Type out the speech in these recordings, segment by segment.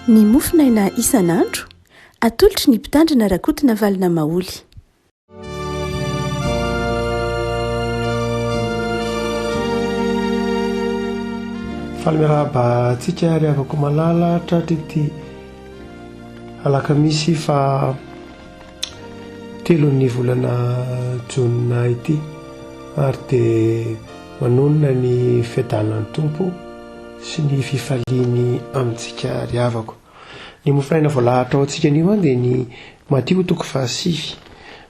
Ny mofonaina isan'andro, atolotry ny Mpitandrina Rakotonavalona Maholy. Faly miarahaba antsika ry havako malala tratry ity alakamisy fa telon'ny volana jona ity ary dia manonona ny fiadanan'ny Tompo sy ny fifaliany amintsika ry havako. Ny mofonaina voalahatra ho antsika anio dia ny Matio toko fahasivy.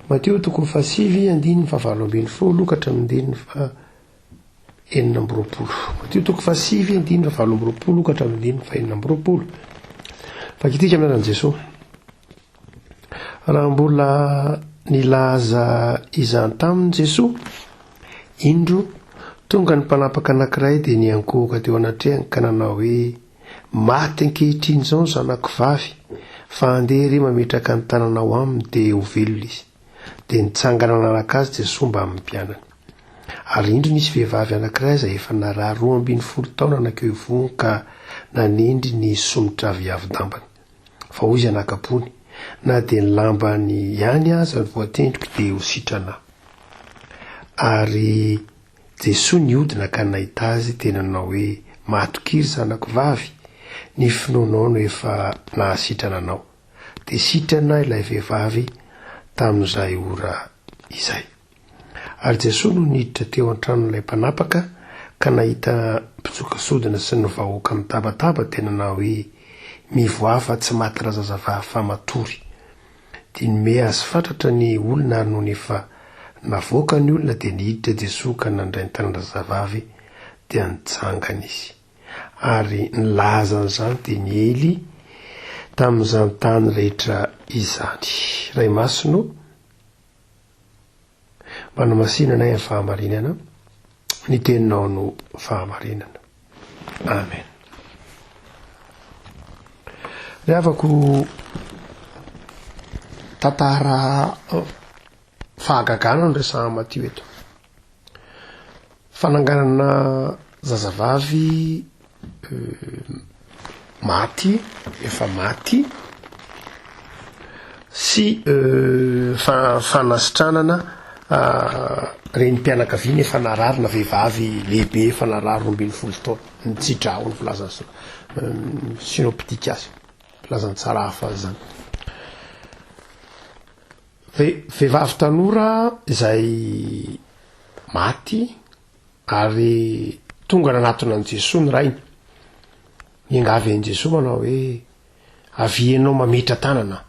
Matio toko fahasivy andininy fahavalo ambin'ny folo ka hatramin'ny andininy faha 26. Matio toko fahasivy andininy fahavalo amby roapolo ka hatramin'ny andininy fahenina amby roapolo. Vakintsika amin'ny anaran'i Jesoa. Raha mbola nilaza izany taminy Jesoa, indro, tonga ny mpanapaka anankiray dia niankohoka teo anatrehany ka nanao hoe, Maty ankehitriny izao ny zanako vavy, fa andeha re mametraka ny tananao aminy dia ho velona izy. Dia nitsangana nanaraka azy Jesoa mbamin'ny mpianany. Ary indro nisy vehivavy anankiray izay efa narary 12 taona nankeo ivohony ka nanendry ny somotraviavi-dambany. Fa hoy izy anakam-pony, Na dia ny lambany ihany aza no voatendriko dia ho sitrana aho. Ary Jesoa nihodina ka nahita azy dia nanao hoe, Matokia ry zanako vavy, ny finoanao no efa nahasitrana anao. Dia sitrana ilay vehivavy tamin'izay ora izay. Ary Jesoa no niditra teo an-tranon'ilay mpanapaka ka nahita mpitsoka sodina sy ny vahoaka mitabataba dia nanao hoe, Mivoaha fa tsy maty razazavavy fa matory. Dia nome azy fatratra ny olona ary nony efa navoaka ny olona dia niditra Jesoa ka nandray ny tanan-drazazavavy dia nitsangana izy. Ary nilaza an'izany dia niely tamin'izany tany rehetra izany. Ray Masina o, manamasina anay amin'ny fahamarinana, ny teninao no fahamarinana. Amen. Ry havako, tantara fahagagana no resahan'i Matio eto. Fananganana zazavavy maty, efa maty, sy fanasitranana renim-pianakaviana efa narary na vehivavy lehibe efa narary 12 taona, nitsidra hoy ny filazan'ny synoptique azy, filazantsara hafa azy zany. Vehivavy tanora izay maty ary tonga nanatona an'i Jesoa ny rainy. Niangavy an'i Jesoa manao hoe, Avia ianao mametra-tanana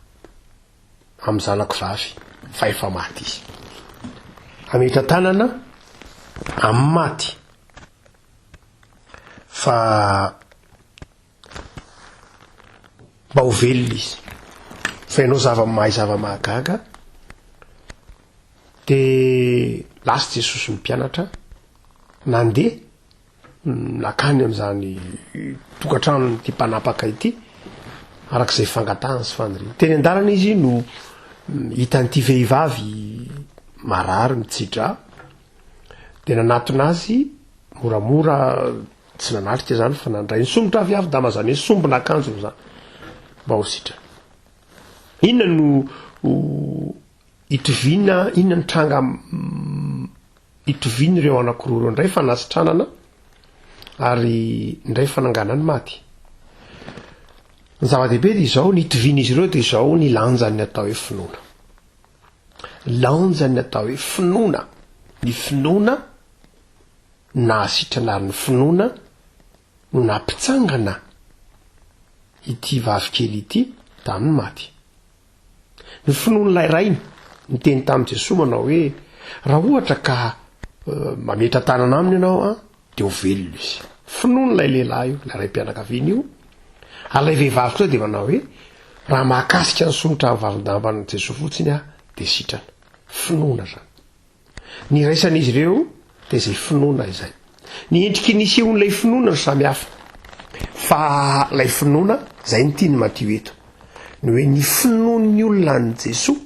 amin'ny zanako vavy fa efa maty izy. Hametra-tanana amin'ny maty. Fa mba ho velona izy. Fa ianao zava-mahay zava-mahagaga, de lasa Jesosy ny mpianatra, nandeha nakany amin'izany tokantranon'ity mpanapaka ity, araka izay fangatahany sy faniriany. Teny an-dalana izy no hitan'ity vehivavy marary mitsidra, de nanatona azy moramora Tsy nanatrika izany fa nandray ny somotra avy avy dama izany hoe sombina akanjony izany mba ho sitrana. Inona no itoviana, inona ny tranga itovian'ireo anankiroa ireo indray fanasitranana ary indray fananganana ny maty. Ny zava-dehibe dia izao, ny itovian'izy ireo dia izao ny lanjan'ny atao hoe finoana. Lanjan'ny atao hoe finoana. Ny finoana Nahasitrana ary ny finoana no nampitsangana ity vavy kely ity tamin'ny maty. Ny finoan'ilay rainy niteny tamin'i Jesoa manao hoe, raha ohatra ka mametra-tanana aminy ianao an, dia ho velona izy. Finoan'ilay lehilahy io, ilay raim-pianakaviana io. Ary ilay vehivavy kosa dia manao hoe, raha mahakasika ny somotra amin'ny vavin-damban'i Jesoa fotsiny aho dia sitrana. Finoana izany. Ny iraisan'izy ireo dia izay finoana izay. Ny endriky ny isehon'ilay finoana no samy hafa. Fa ilay finoana, izay no tian'i Matio eto. Ny hoe ny finoan'ny olona an'i Jesoa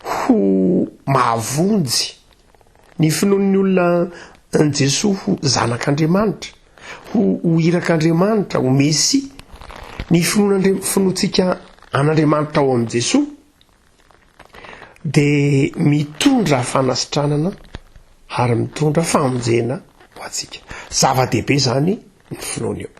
ho mahavonjy, ny finoan'ny olona an'i Jesoa ho zanak'Andriamanitra, ho ho irak'Andriamanitra, ho Mesia. Ny finoan'Andri-, finoantsika an'Andriamanitra ao amin'i Jesoa dia mitondra fanasitranana ary mitondra famonjena ho antsika. Zava-dehibe izany ny finoana io.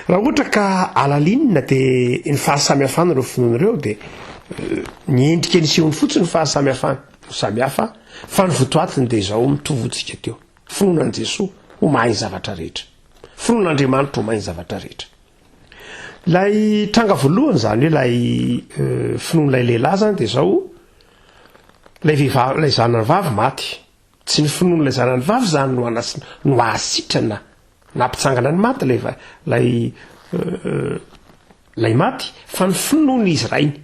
Raha ohatra ka alalinina dia ny fahasamihafana ireo finoana ireo dia eh, ny endrika nisehony fotsiny ny fahasamihafana no samihafa fa ny votoatiny dia izao mitovy hotsika teo. Finoana an'i Jesoa ho mahay ny zavatra rehetra. Finoana Andriamanitra ho mahay ny zavatra rehetra. Ilay tranga voalohany izany hoe ilay eh, finoan'ilay lehilahy izany dia izao, ilay vehivavy, ilay zanany vavy maty. Tsy ny finoan'ilay zanany vavy izany no anas- no ahasitrana nampitsangana ny maty ilay va- ilay eh, ilay maty fa ny finoan'izy rainy.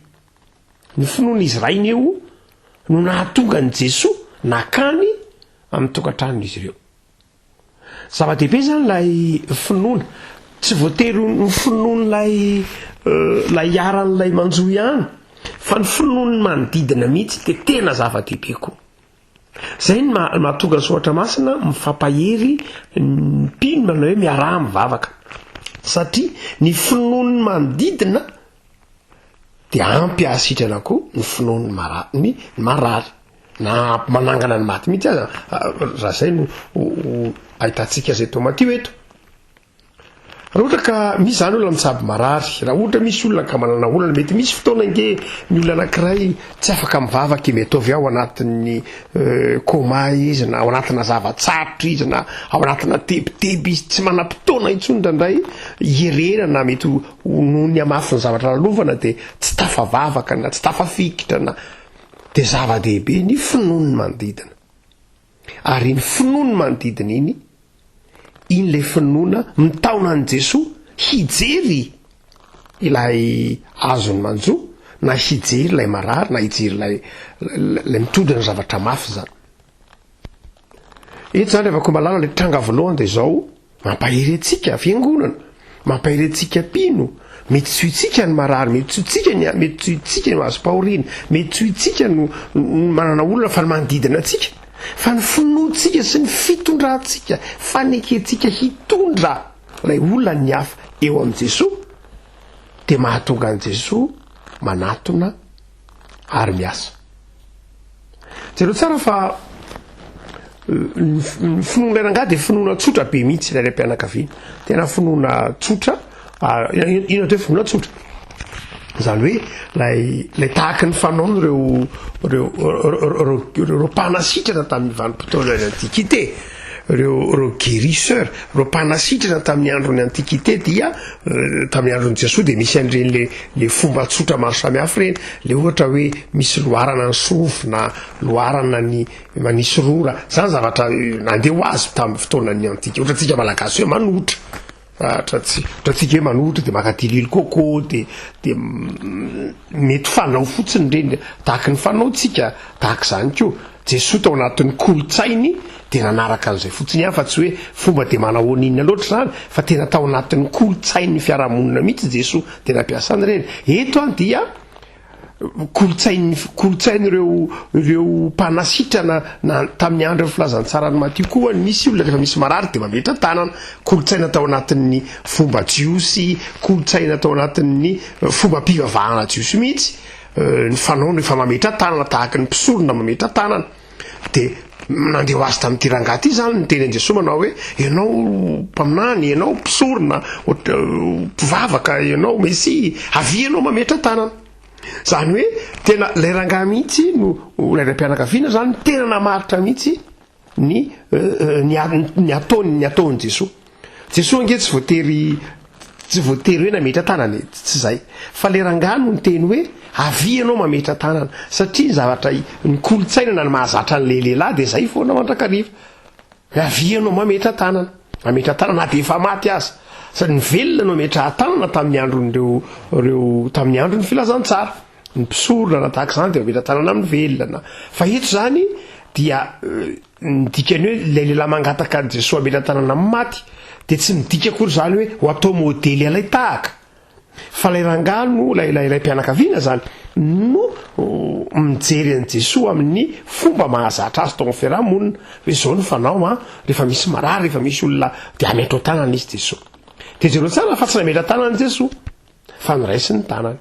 Ny finoan'izy rainy io no nahatonga an'i Jesoa nakany amin'ny tokantranon'izy ireo. Zava-dehibe izany ilay finoana. Tsy voatery ho ny finoan'ilay ilay iharan'ilay manjo ihany, fa ny finoan'ny manodidina mihitsy dia tena zava-dehibe koa. Izay no mahatonga ny soratra masina mifampahery ny mpino manao hoe miaraha mivavaka. Satria ny finoan'ny manodidina dia ampy hahasitrana koa ny finoan'ny mara- ny marary. Na ampy manangana ny maty mihitsy aza, raha izay no ahitantsika azy eto Matio eto. Raha ohatra ka misy izany olona mitsabo marary, raha ohatra misy olona ka manana olana, mety misy fotoana ange ny olona anankiray tsy afaka mivavaka e, mety avy ao anatin'ny coma izy na ao anatina zava-tsarotra izy na ao anatina tebiteby izy, tsy manam-potoana intsony indraindray hierena na mety ho noho ny hamafin'ny zavatra lalovana dia tsy tafavavaka na tsy tafafikitra na dia zava-dehibe ny finoan'ny manodidina. Ary iny finoan'ny manodidina iny, iny ilay finoana mitaona an'i Jesoa hijery ilay azony manjo, na hijery ilay marary, na hijery ilay ilay mitondra ny zavatra mafy izany. Eto izany rehefa komalala ilay tranga voalohany dia izao, Mampahery antsika fiangonana, mampahery antsika mpino, mety tsy ho itsika ny marary, mety tsy ho itsika ny mety tsy ho itsika no azom-pahoriana, mety tsy ho itsika no manana olana fa ny manodidina antsika. Fa ny finoantsika sy ny fitondrantsika, fanekentsika hitondra ilay olan'ny hafa eo amin'i Jesoa dia mahatonga an'i Jesoa manatona ary miasa. Jereo tsara fa ny finoan'ilay rangahy dia finoana tsotra be mihitsy ilay raim-pianakaviana. Tena finoana tsotra, inona atao hoe finoana tsotra? Izany hoe ilay ilay tahaky ny fanaon'ireo ireo ireo ireo mpanasitrana tamin'ny vanim-potoanan'ny antiquité. Ireo ireo guérisseurs, ireo mpanasitrana tamin'ny andron'ny antiquité dia tamin'ny andron'i Jesoa dia misy an'ireny le le fomba tsotra maro samihafa ireny, le ohatra hoe misy loharana ny sofina, loharana ny manisy rora, zany zavatra nandeha ho azy tamin'ny fotoanan'ny antique, ohatra antsika malagasy hoe manotra, ohatra tsy ohatra antsika hoe manotra de maka diloilo coco de de mety fanao fotsiny ireny, tahaky ny fanaontsika tahaka izany koa. Jesoa tao anatin'ny kolontsainy dia nanaraka an'izay fotsiny ihany fa tsy hoe fomba dia manahoana inona loatra izany fa tena tao anatin'ny kolontsain'ny fiarahamonina mihitsy Jesoa dia nampiasa an'ireny. Eto an dia kolontsain'ny kolontsain'ireo ireo mpanasitrana na tamin'ny andron'ny filazantsaran'i Matio koa nisy olona rehefa misy marary dia mametra tanana. Kolontsaina tao anatin'ny fomba jiosy, kolontsaina tao anatin'ny fombam-pivavahana jiosy mihitsy. Ny fanaony efa mametra tanana tahaky ny mpisorona mametra tanana. Dia nandeha ho azy tamin'ity rangahy ity izany niteny an'i Jesoa manao hoe, ianao mpaminany, ianao mpisorona, mpivavaka, ianao Mesia, avia ianao mametra tanana. Izany hoe tena ilay rangahy mihitsy no ilay raim-pianakaviana izany tena namaritra mihitsy ny ny ny ataony ny ataon'i Jesoa. Jesoa ange tsy voatery tsy voatery hoe nametra tanana e, tsy zay. Fa le rangahy no niteny hoe avia ianao mametra tanana satria ny zavatra ny kolontsaina na ny mahazatra an'le lehilahy de zay foana mandrakariva. Hoe avia ianao mametra tanana. Mametra tanana na de efa maty aza. Sady ny velona no ametraha tanana tamin'ny andron'ireo ireo tamin'ny andron'ny filazantsara. Ny mpisorona na tahaka izany dia mametra tanana amin'ny velona na fa eto izany dia ny dikany hoe ilay lehilahy mangataka an'i Jesoa hametra tanana amin'ny maty dia tsy midika akory izany hoe ho atao modely alay tahaka fa ilay rangahy no ilay ilay raim-pianakaviana izany no mijery an'i Jesoa amin'ny fomba mahazatra azy tao amin'ny fiarahamonina hoe izao no fanao an rehefa misy marary rehefa misy olona dia hametrao tanana izy Jesoa dia jereo tsara fa tsy nametra tanana Jesoa. Fa noraisiny ny tanany.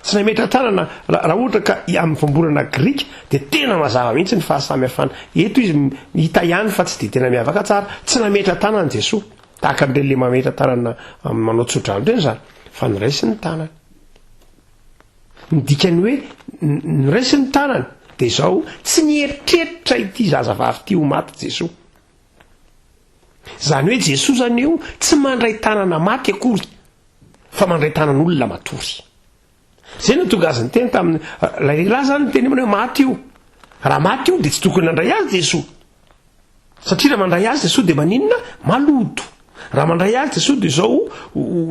Tsy nametra-tanana, raha ohatra ka amin'ny voambolana grika dia tena mazava mihitsy ny fahasamihafana. Eto izy hita ihany fa tsy dia tena miavaka tsara. Tsy nametra-tanana Jesoa, tahaka an'ireny le mametra-tanana manao tsodrano ireny izany, fa noraisiny ny tanany. Ny dikan'ny hoe noraisiny ny tanany dia izao, tsy nieritreritra ity zazavavy ity ho maty Jesoa. Izany hoe Jesoa izany io tsy mandray tanana maty akory. fa mandray tanan'olona matory. Zay no tonga azy niteny tamin'ny ilay lehilahy zany niteny aminy hoe maty io. Raha maty io dia tsy tokony nandray azy Jesoa. Satria raha mandray azy Jesoa dia maninona? Maloto. Raha mandray azy Jesoa dia izao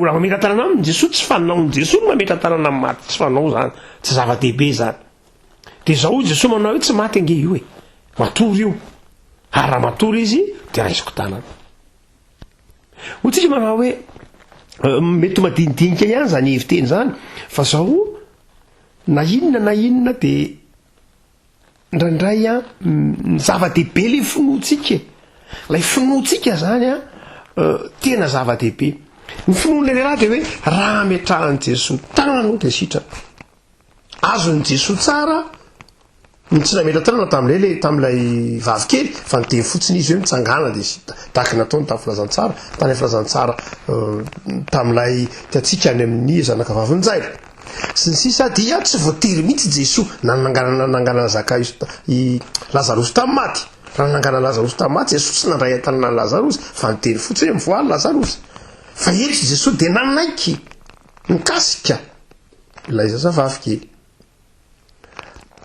raha mametra tanana aminy Jesoa tsy fanaon'i Jesoa ny mametra tanana amin'ny maty, tsy fanao zany, tsy zava-dehibe zany. Dia izao hoy Jesoa manao hoe tsy maty ange io e. Matory io. Ary raha matory izy dia raisiko tanana. Hoy tsika manao hoe mety ho madinidinika ihany izany hevi-teny izany fa zao na inona na inona de indraindray an ny zava-dehibe le finoantsika e. Ilay finoantsika zany an tena zava-dehibe. Ny finoan'ilay lehilahy de hoe raha ametrahan'i Jesoa tanana de sitrana. Azon'i Jesoa tsara ny tsy nametra-tanana tamin'ilay le tamin'ilay vavy kely fa niteny fotsiny izy hoe mitsangàna dia sy tahaka ny nataony tamin'ny filazantsara tany amin'ny filazantsara tamin'ilay tiantsika any amin'ny zanaka vavin'i Jairo sy ny sisa dia tsy voatery mihitsy Jesoa nanangana nanangana Zakaiosy i Lazarosy tamin'ny maty raha nanangana Lazarosy tamin'ny maty Jesoa tsy nandray an-tanana an'i Lazarosy fa niteny fotsiny hoe mivoaha Lazarosy fa eto Jesoa dia nanaiky nikasika Ilay zazavavy kely.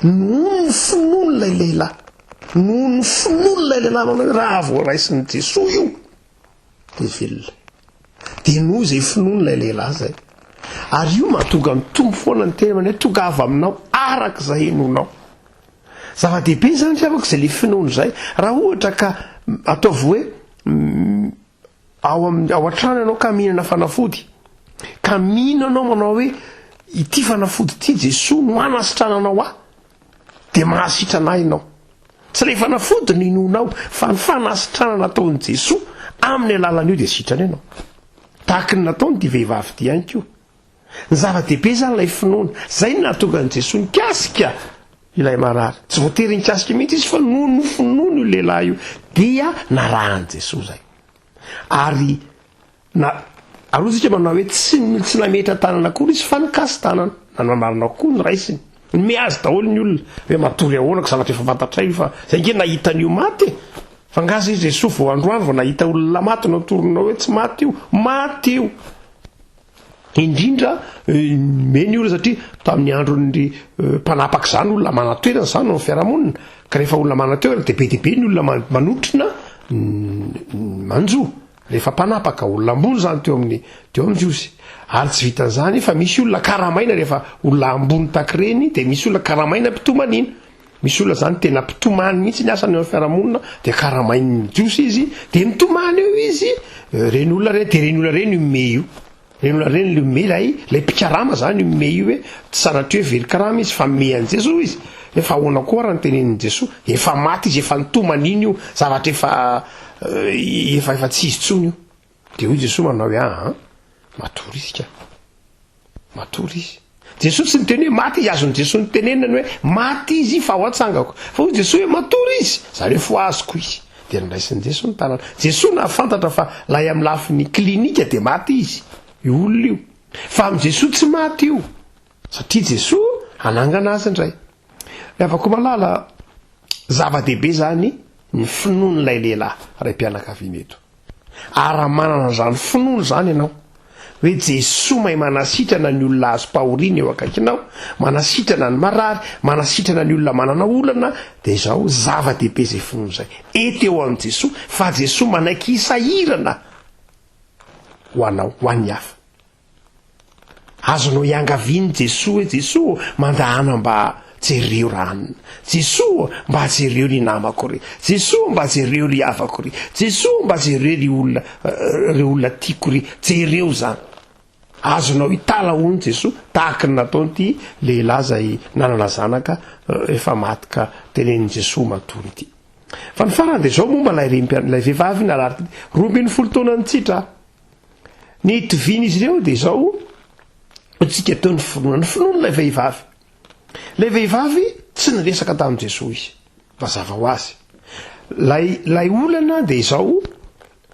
Noho ny finoan'ilay lehilahy. Noho ny finoan'ilay lehilahy manao hoe raha vao raisin'i Jesoa io dia velona. Dia noho izay finoan'ilay lehilahy izay. Ary io mahatonga ny Tompo foana ny teny manao hoe tongava aminao araka izay henonao. Zava-dehibe izany ry havako izay le finoana izay. Raha ohatra ka ataovy hoe Ao amin'ny, ao an-trano ianao ka mihinana fanafody, ka mino ianao manao hoe ity fanafody ity Jesoa no hanasitrananao ahy, dia mahasitrana ahy ianao. Tsy ilay fanafody no inoanao, fa ny fanasitranana ataon'i Jesoa amin'ny alalan'io dia sitrana ianao. Tahaka ny nataon'ity vehivavy ity ihany koa. Ny zava-dehibe izany ilay finoana. Izay no nahatonga an'i Jesoa nikasika ilay marary. Tsy voatery nikasika mihitsy izy fa noho ny finoany io lehilahy io dia narahan'i Jesoa izay. Ary na ary hoy isika manao hoe tsy tsy nametra tanana akory izy fa nikasi-tanana. Na ny marina kokoa noraisiny. Nome azy daholo ny olona hoe matory ahoana ko zavatra efa fantatray io fa zay nge nahita an'io maty e. Fa nga zay Jesoa vao androany vao nahita olona maty no atoronao hoe tsy maty io. Maty io. Indrindra nomeny olona satria tamin'ny andron'ny mpanapaka izany olona manan-toerana izany ao amin'ny fiarahamonina ka rehefa olona manan-toerana dia be dia be ny olona manotrona ny manjo rehefa mpanapaka olona ambony izany teo amin'ny teo amin'ny jiosy ary tsy vitan'izany fa misy olona karamaina rehefa olona ambony takireny dia misy olona karamaina mpitomaniana misy olona izany tena mpitomany mihitsy ny asany eo amin'ny fiarahamonina dia karamain'ny jiosy izy dia mitomany eo izy reny olona reny dia reny olona reny io me io reny olona reny le me lay lay mpikarama zany io me io hoe tsy sanatria hoe very karama izy fa me an'i Jesoa izy efa ahoana koa raha ny tenenin'i Jesoa efa maty izy efa nitomany iny io zavatra efa efa efa tsy izy tsony io dia hoy Jesoa manao hoe aa matory izy ka Matory izy. Jesoa tsy niteny hoe maty izy, azon'i Jesoa nitenenina ny hoe maty izy fa ho atsangako. Fa hoy Jesoa hoe matory izy, izany hoe fohaziko izy. Dia noraisin'i Jesoa ny tanana. Jesoa nahafantatra fa lay amin'ny lafiny klinika dia maty izy, io olona io. Fa amin'i Jesoa tsy maty io, satria Jesoa hanangana azy indray. Ry havako malala, zava-dehibe izany ny finoan'ilay lehilahy raim-pianakaviana eto. Ary raha manana an'izany finoana izany ianao, hoe Jesoa mahay manasitrana ny olona azom-pahoriana eo akaikinao, manasitrana ny marary, manasitrana ny olona manana olana, dia izao, zava-dehibe izay finoana izay. Eto eo amin'i Jesoa, fa Jesoa manaiky hisahirana ho anao, ho an'ny hafa. Azonao iangavian'i Jesoa hoe, Jesoa ô, mandahana mba jereo ranona. Jesoa ô, mba jereo ry namako ry. Jesoa ô, mba jereo ry havako ry. Jesoa ô, mba jereo ry olona, reo olona tiako ry. Jereo izany. Azonao italahoan'i Jesoa, tahaka ny nataon'ity lehilahy izay nanana zanaka efa maty ka tenenin'i Jesoa matory ity. Fa ny farany dia izao momba ilay renim-pian-, ilay vehivavy narary ity. 12 taona nitsitra. Ny itovian'izy ireo dia izao, Hotsika teo ny finoana. Ny finoan'ilay vehivavy. Ilay vehivavy tsy niresaka tamin'i Jesoa izy. Mazava ho azy. Ilay, ilay olana dia izao,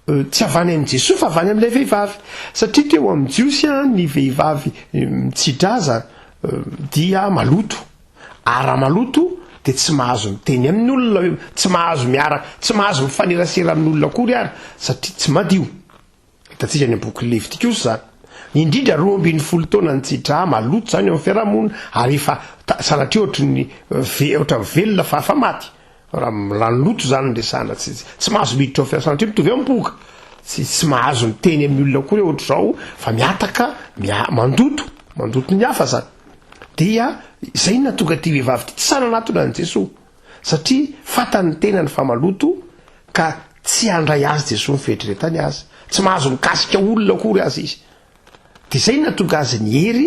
tsy avy any amin'i Jesoa fa avy any amin'ilay vehivavy. Satria teo amin'ny Jiosy ny vehivavy mitsi-draza dia maloto. Ary raha maloto dia tsy mahazo miteny amin'ny olona hoe, tsy mahazo miaraka, tsy mahazo mifanerasera amin'ny olona akory ary satria tsy madio. Hitantsika any amin'ny bokin'ny Levitikosy izany. Indrindra 12 taona ny tsi-drà, maloto izany eo amin'ny fiarahamonina ary efa sanatria ohatry ny ve, ohatran'ny velona fa efa maty. Raha raha ny loto izany no resahana, tsy tsy mahazo miditra ao amin'ny fiarahamonina, sanatria mitovy amin'ny boka. Tsy tsy mahazo miteny amin'ny olona akory hoe ohatr'izao fa mihataka, mia- mandoto, mandoto ny hafa izany. Dia izay no nahatonga ity vehivavy ity tsy sahy nanatona an'i Jesoa. Satria fantany ny tenany fa maloto ka tsy handray azy Jesoa ny fieritreretany azy. Tsy mahazo mikasika olona akory aza izy. Dia izay no nahatonga azy niery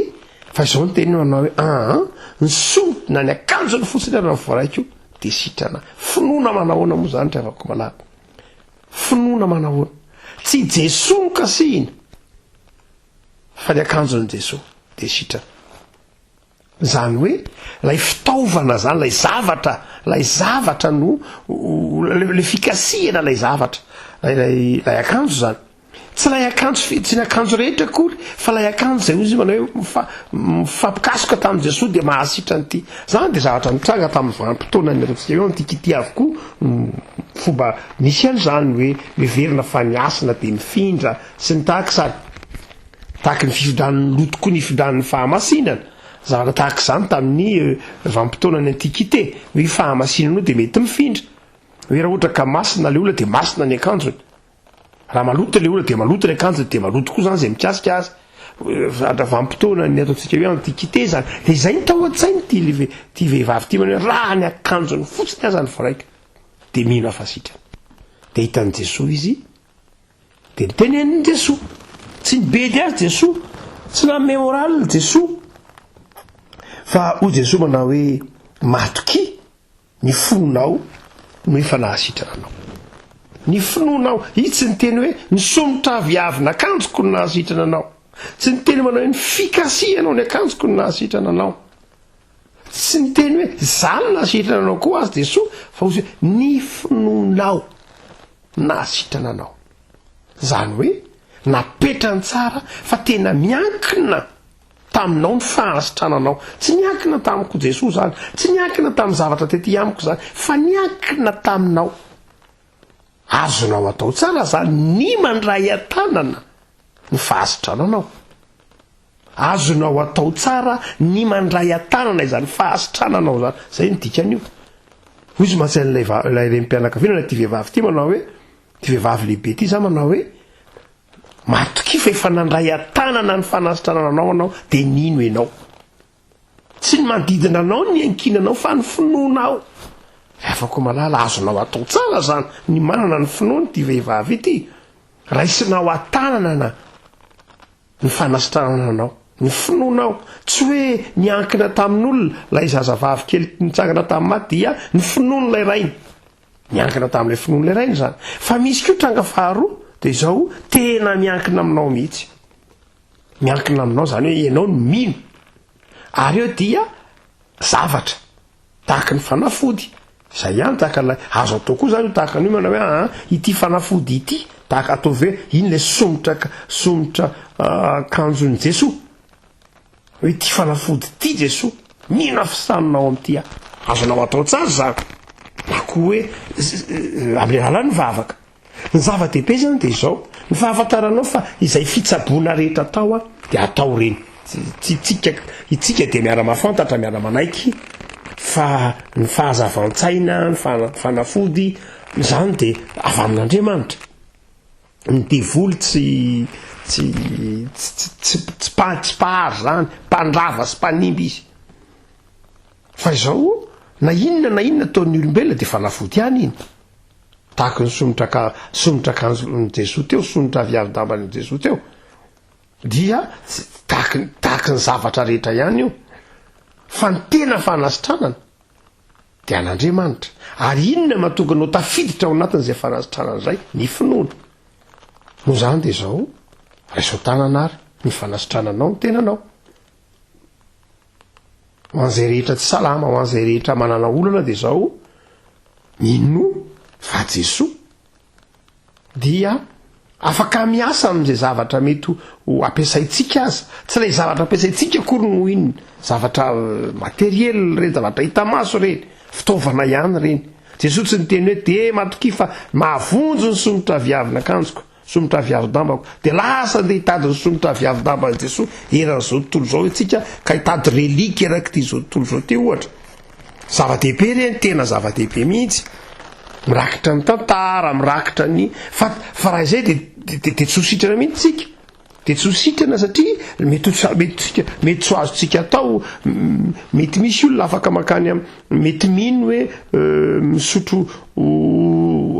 fa izao ny teniny manao hoe aa ny soa na ny akanjony fotsiny ary no voaraiko dia sitrana. Finoana manahoana moa izany ry havako malala? Finoana manahoana? Tsy Jesoa no kasihina fa ny akanjon'i Jesoa dia sitrana. Izany hoe ilay fitaovana izany, ilay zavatra, ilay zavatra no, ilay fikasihana ilay zavatra, ilay ilay akanjo izany. Tsy ilay akanjo, tsy ny akanjo rehetra akory, fa ilay akanjo izay hoy izy manao hoe mifa, mifampikasoka tamin'i Jesoa dia mahasitrana ity. Izany dia zavatra nitranga tamin'ny vanim-potoanan'ny ataontsika hoe antiquité avokoa, fomba nisy an'izany hoe miverina fa ny hasina dia mifindra sy ny tahaka izany. Tahaka ny fifindran'ny loto koa ny fifindran'ny fahamasinana. Zavatra tahaka izany tamin'ny vanim-potoanan'ny Antiquité. Hoe io fahamasinana io dia mety mifindra. Hoe raha ohatra ka masina ilay olona dia masina ny akanjony. Raha maloto ilay olona dia maloto ny akanjony, dia maloto koa izany izay mikasika azy. Zavatra vanim-potoanan'ny ataontsika hoe Antiquité izany. Dia izay no tao an-tsain'ity ity vehivavy ity manao hoe raha ny akanjony fotsiny aza no voaraiko dia mino aho fa sitrana. Dia hitan'i Jesoa izy. Dia niteneniny Jesoa. Tsy nibedy azy Jesoa, tsy nanome moral Jesoa. Fa hoy Jesoa manao hoe, matokia, ny fonao no efa nahasitrana anao. Ny finoanao, izy tsy niteny hoe ny somotra aviavin'akanjoko no nahasitrana anao. Tsy niteny manao hoe ny fikasihanao ny akanjoko no nahasitrana anao. Tsy niteny hoe za no nahasitrana anao koa azy Jesoa, fa hoy izy hoe ny finoanao. nahasitrana anao. Izany hoe napetrany tsara fa tena miankina taminao ny fahasitrananao. Tsy niankina tamiko Jesoa izany, tsy niankina tamin'ny zavatra tety amiko izany, fa niankina taminao. Azonao atao tsara izany ny mandray an-tanana ny fahasitrananao. Azonao atao tsara ny mandray an-tanana izany fahasitrananao izany. Izay no dikan'io. Hoy izy mantsy an'ilay va- ilay renim-pianakaviana na ity vehivavy ity manao hoe, ity vehivavy lehibe ity izany manao hoe, matokia fa efa nandray an-tanana ny fanasitranana anao ianao dia nino ianao. Tsy ny manodidina anao no iankinanao fa ny finoanao. Ry havako malala, azonao atao tsara izany ny manana ny finoan'ity vehivavy ity. Raisinao an-tanana ny fanasitranana anao, ny finoanao, tsy hoe niankina tamin'olona, ilay zazavavy kely nitsangana tamin'ny maty dia ny finoan'ilay rainy, miankina tamin'ilay finoan'ilay rainy izany, fa misy koa tranga faharoa dia izao, tena miankina aminao mihitsy, miankina aminao izany hoe ianao no mino, ary eo dia zavatra. Tahaka ny fanafody. Izay ihany tahaka ilay, azo atao koa izany io tahaka an'io manao hoe aa ity fanafody ity, tahaka ataovy hoe iny ilay somotra somotra akanjon'i Jesoa. Hoe ity fanafody ity Jesoa, mino aho fisanina ao amin'ity aho. Azonao atao tsara izany. Na koa hoe amin'ny alalan'ny vavaka. Ny zava-dehibe izany dia izao, ny fahafantaranao fa izay fitsaboana rehetra atao an, dia atao ireny. Tsy itsika, itsika dia miara-mahafantatra, miara-manaiky fa ny fahazavan-tsaina, ny fanafody, izany dia avy amin'Andriamanitra. Ny devoly tsy tsy tsy tsy tsy tsy mpahary izany, mpandrava sy mpanimba izy. Fa izao, na inona na inona ataon'ny olombelona dia fanafody ihany iny. Tahaka ny somotra ka somotra akanjon'i Jesoa teo, somotra aviavin-damban'i Jesoa teo, dia tahaky ny tahaky ny zavatra rehetra ihany io. Fa ny tena fanasitranana dia an'Andriamanitra. Ary inona mahatonga anao tafiditra ao anatin'izay fanasitranana izay? Ny finoana. Noho izany dia izao. Raiso an-tanana ary ny fanasitrananao ny tenanao. Ho an'izay rehetra tsy salama, ho an'izay rehetra manana olana dia izao, minoa fa Jesoa dia afaka miasa amin'izay zavatra mety ho ampiasaintsika aza. Tsy ilay zavatra ampiasaintsika akory no inona, zavatra euh, materiel ireny, zavatra hita maso ireny, fitaovana ihany ireny. Jesoa tsy niteny hoe dia matokia fa mahavonjy ny somotra aviavin'akanjoko. Somotra aviavin-dambako. Dia lasa andeha hitady ny somotra aviavin-damban'i Jesoa eran'izao tontolo izao isika ka hitady relique erak'ity izao tontolo izao ity ohatra. Zava-dehibe ireny, tena zava-dehibe mihitsy. Mirakitra ny tantara, mirakitra ny fa fa raha izay dia dia dia tsy ho sitrana mihitsy isika. Dia tsy ho sitrana satria mety ho tsy mety tsika mety tsy ho azontsika atao, mety misy olona afaka mankany am mety mino hoe misotro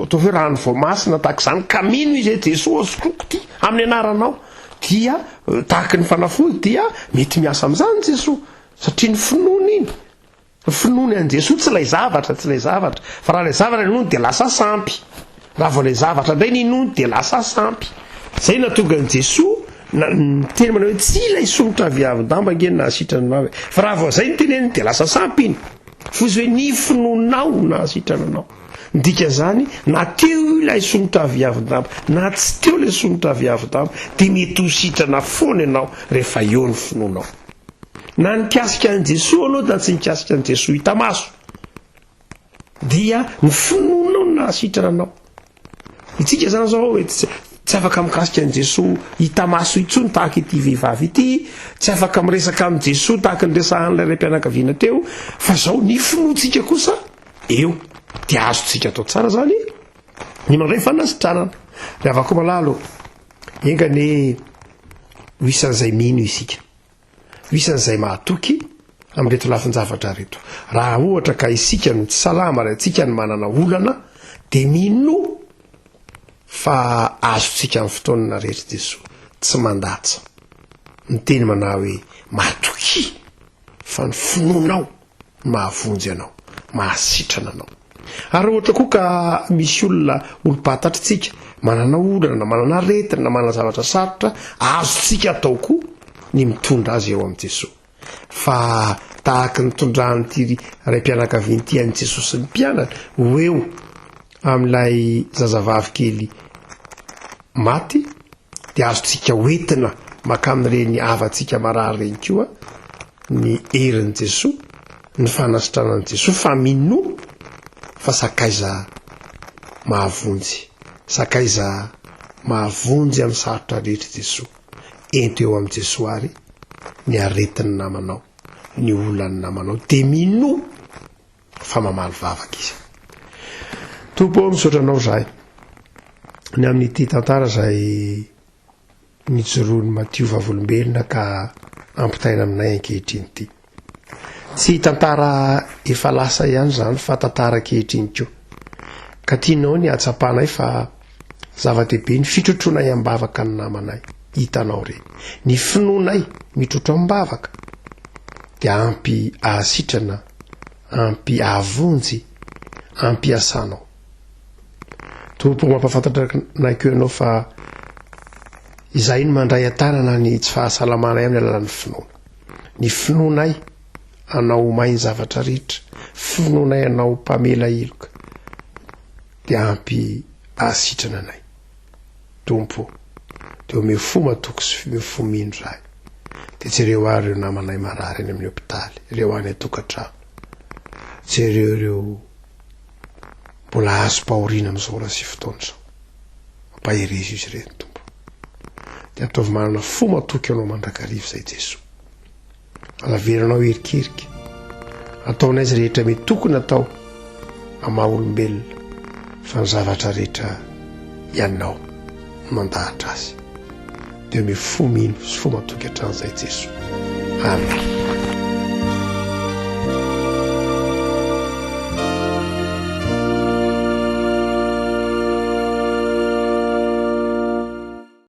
ataovy hoe rano voamasina tahaka izany ka mino izy hoe Jesoa sotroiko ity amin'ny anaranao dia tahaky ny fanafody dia mety miasa amin'izany Jesoa satria ny finoana iny. Ny finoany an'i Jesoa tsy ilay zavatra, tsy ilay zavatra. Fa raha ilay zavatra inoany dia lasa sampy. Raha vao ilay zavatra indray ny inoany dia lasa sampy. Izay nahatonga an'i Jesoa na niteny manao hoe tsy ilay somotra aviavin-damba ange no nahasitrana anao e. Fa raha vao izay no teneniny dia lasa sampy iny. Fa izy hoe ny finoanao no nahasitrana anao. Ny dikan'izany na teo ilay somotra aviavin-damba na tsy teo ilay somotra aviavin-damba dia mety ho sitrana foana ianao rehefa eo ny finoanao. Na nikasika an'i Jesoa anao na tsy nikasika an'i Jesoa hita maso dia ny finoanao no nahasitrana anao. Itsika zany zao hoe tsy tsy afaka mikasika an'i Jesoa hita maso intsony tahaka ity vehivavy ity, tsy afaka miresaka amin'i Jesoa tahaka ny resahan'ilay raim-pianakaviana teo, fa zao ny finoantsika kosa eo dia azontsika atao tsara zany ny mandray fanasitranana. Ry havako malala ô, enga anie ho isan'izay mino isika. Ho isan'izay mahatoky amin'ireto lafin-javatra ireto. Raha ohatra ka isika no tsy salama, raha isika no manana olana, dia minoa fa azontsika amin'ny fotoana rehetra Jesoa. Tsy mandatsa. Miteny manao hoe matokia fa ny finoanao mahavonjy anao, mahasitrana anao. Ary raha ohatra koa ka misy olona olom-pantatritsika manana olana na manana aretina na manana zavatra sarotra, azontsika atao koa ny mitondra azy eo amin'i Jesoa. Fa tahaka ny nitondran'ity raim-pianakaviana ity an'i Jesoa sy ny mpianany ho eo amin'ilay zazavavy kely maty, dia azontsika hoentina mankamin'ireny havantsika marary ireny koa ny herin'i Jesoa, ny fanasitranan'i Jesoa, fa minoa fa sakaiza mahavonjy, sakaiza mahavonjy amin'ny sarotra rehetra Jesoa. Ento eo amin'i Jesoa àry ny aretin'ny namanao, ny olan'ny namanao, dia minoa fa mamaly vavaka izy. Tompo ô, misaotra anao izahay ny amin'ity tantara izay nijoroan'i Matio vavolombelona ka ampitaina aminay ankehitriny ity. Tsy tantara efa lasa ihany izany fa tantara ankehitriny koa. Ka tianao ny hahatsapanay fa zava-dehibe ny fitrotroanay am-bavaka ny namanay. Hitanao re. Ny finoanay mitrotro am-bavaka dia ampy ahasitrana ampy ahavonjy ampiasanao. Tompo mampahafantatra anay koa ianao fa izahay no mandray an-tanana ny tsy fahasalamanay amin'ny alalan'ny finoana. Ny finoanay anao ho mahay ny zavatra rehetra, finoanay anao mpamela heloka dia ampy ahasitrana anay. Tompo ô, dia omeo fo matoky sy omeo fo mino izahay. Dia jereo ary ireo namanay marary any amin'ny hopitaly, ireo any an-tokantrano. Jereo ireo mbola azom-pahoriana amin'izao ora sy fotoana izao. Ampaherezo izy ireny, Tompo. Dia ataovy manana fo matoky anao mandrakariva izay Jesoa. Alaveranao erikerika. Ataonay izay rehetra mety tokony atao amin'ny maha olombelona fa ny zavatra rehetra ianao no mandahatra azy. Dia omeo fo mino sy fo matoky hatrany izay Jesoa. Amen.